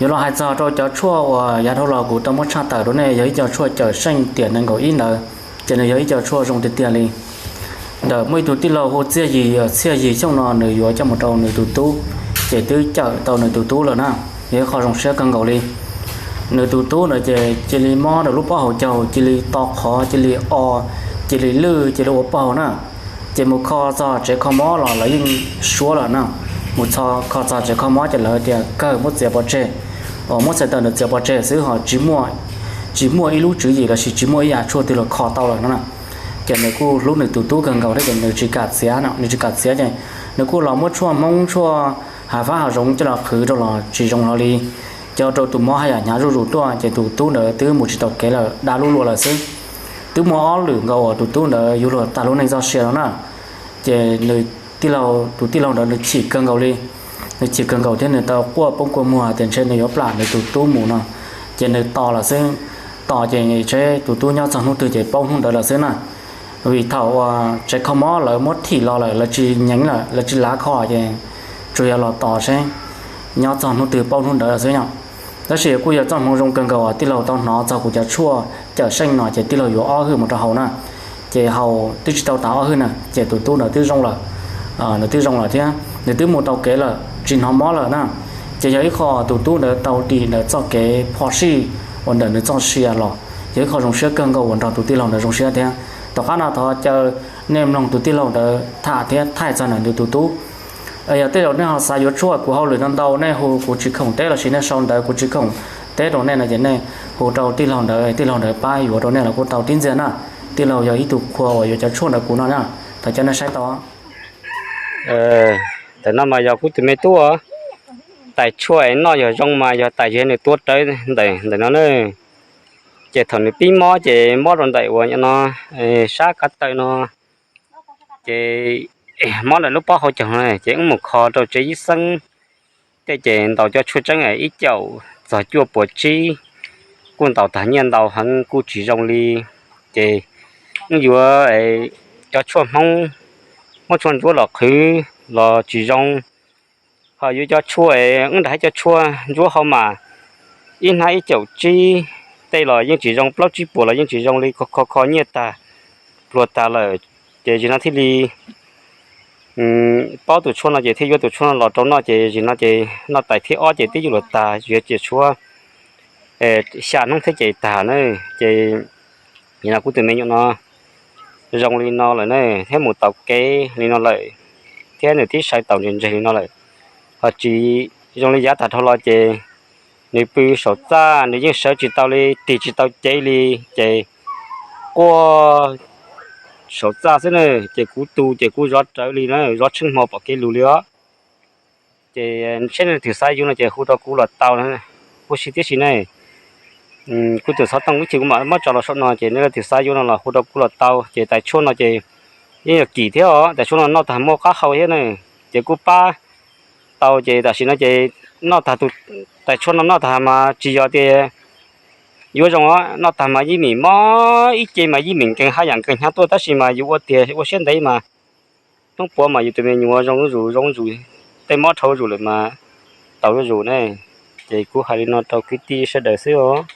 Yuav los hais txog rau cov tshuaj uas yav dhau los kuv tau muab tshaj tawm rau nej, yog ib co tshuaj cawm seej tiam nees nkaum ib ntawd, ces nws yog ib co tshuaj zoo tiag tiag li. Ntawm muaj ib tug tij laug hu Txhiaj Yis, Txhiaj Yis Xyooj no nws yuav coj mus rau nws tus tub, ces twb cawm tau nws tus tub lawm na. Yog ib qho zoo siab kawg nkaus li. Nws tus tub ntawd ces cia li mob rau lub pob hauv caug, cia li to qhov, cia li o, cia li lwj, cia li ua pob hau na. Ces mus kho txog tsev kho mob los lawv yeej suav lawm na. Mus txog kho txog tsev kho mob ces lawv tias kawg muab txiav pov tseg, uas muab txhais taws ntawd txiav pov tseg xwb ho tsis muaj ib lub tswv yim lossis tsis muaj ib yam tshuaj twg los kho tau lawm no na. Ces nws kuj hlub nws tus tub kawg nkaus thiab ces nws tsis kam txiav no, nws tsis kam txiav ces nws kuj los muab tshuaj Hmoob tshuaj hav fab hav zoov coj los qhwv rau los tsis zoo hlo li. Coj rau tus mob haj yam hnyav zuj zus tuaj ces tus tub ntawd twb mus tsis tau kev lawm, dab lub luaj lawm xwb. Twb muaj ob lwm nkaus uas tus tub ntawd yuav luag tag lub neej txoj sia no na. Ces nws, tus tij laug ntawd nws chim kawg nkaus li. Nws chim kawg nkaus thiab nws tau quaj poob kua muag tias ntshe nws yuav plam nws tus tub mus no. Ces nws tos lawm xwb, tos ces ntshe tus tub nyob txog hnub twg ces paub hnub ntawd lawm xwb na. Vim thaum uas tsev kho mob lawv muab thim los lawm, lawv tsis nyeev lawm, lawv tsis lav kho ces tsuas yog los tos seb nyob txog hnub twg paub hnub ntawd lawm xwb yom. Tab sis kuj yog txoj hmoov zoo kawg nkaus uas tij laug tau hnov txog kuv cov tshuaj cawm seej no ces tij laug yuav ob hwj mus rau haus na. Ces haus twb tsis tau tas ob hwj na ces tus tub ntawd twb zoo lawm. Nws twb zoo lawm thiab nws twb mus tau kev lawm, tsis hnov mob lawm na. Ces yog ib qho tus tub ntawd tau dim ntawm txoj kev phom sij uas ntawm nws txoj sia los, yog ib qho zoo siab kawg nkaus uas nrog tus tij laug ntawd zoo siab thiab. Tom qab no thov caw nej mloog tus tij laug ntawd tham thiab thaij txog ntawm nws tus tub. Yog tej zaum nej ho xav yuav tshuaj, kuv hauj lwm no ntau, nej hu kuv tsis khoom teb lossis nej sau ntawv kuv tsis khoom teb rau nej no ces nej hu rau tij laug ntawd, tij laug ntawd pab yuav rau nej los kuj tau tib ntxiag na. Tij laug yog ib tug qhua uas yuav cov tshuaj ntawd kuv no na. Thov caw nej saib tau. Ntawm no mas yog kuv tus me tub, tais tshuaj es noj yog zoo mas yog tais yog nws tuav rawv ntawm ntawm no na. Ces thaum nws pib mob ces mob rau ntawm uas no, sab kav taw no, ces mob ntawm lub pob hauv caug no ces wb mus kho rau tsev ib xeeb tej ces ntaus cov tshuaj tseeb ib caum txog cuaj puas tsib, kuj ntaus tag nyiaj ntau heev kuj tsis zoo li. Ces wb yuav cov tshuaj Hmoob, muab tshuaj ntsuab los qhwv los tsis zoo, ho yuav cov tshuaj, wb nrog ib co tshuaj ntsuab hau mas ib hnab ib caum tsib tej los yeej tsis zoo, plaub tsib puas los yeej tsis zoo li, kho kho nyiaj tag, pluag tag lawm. Ces zim no thiaj li paub tus tshuaj no ces thiaj yuav tus tshuaj no los rau noj, ces zim no ces noj tais thib ob ces twb yuav luag tag, yuav cia tshuaj xya hnub thiab ces tag na. Ces nim no kuv tus me nyuam no zoo li no lawm na, thiab mus tau kev li no lawm, thiab nws twb sawv tau ntseg ntseg li no lawm. Ho tsis zoo li yav tag dhau los ces nws pw saum txaj, nws yeej sawv tsis tau li, tig tsis tau cev li, ces quaj saum txaj xwb na. Ces kuv tu ces kuv zov rawv li na, zov tsheej hmo pom kev lus li os. Ces seb nej leej twg xav yuav no ces hu rau kuv los tau, huv si tib si ne. Kuv tus xov tooj ib chim kuv mam muab tso los saum no ces nej leej twg xav yuav no los hu rau kuv los tau. Ces tais tshuaj no ces yeej yog kim thiab os, tais tshuaj no noj tag muaj qab hau thiab na. Ces kuj pab tau, ces tam sim no ces noj tag, tais tshuaj no noj tag mas tsis yog tias yuav zoo, noj tag mas yeej meem mob ib ce mas yeej meem nkees haj yam nkees hnyav tuaj, tab sis mas yus ua tiag ua siab ntev mas hnub puav mas yus tus me nyuam zoo zuj zus, zoo zuj zus, tej mob dhau zuj zus lawm mas tau zuj zus ne. Ces kuv hais li no rau kwv tij sawv daws xwb os.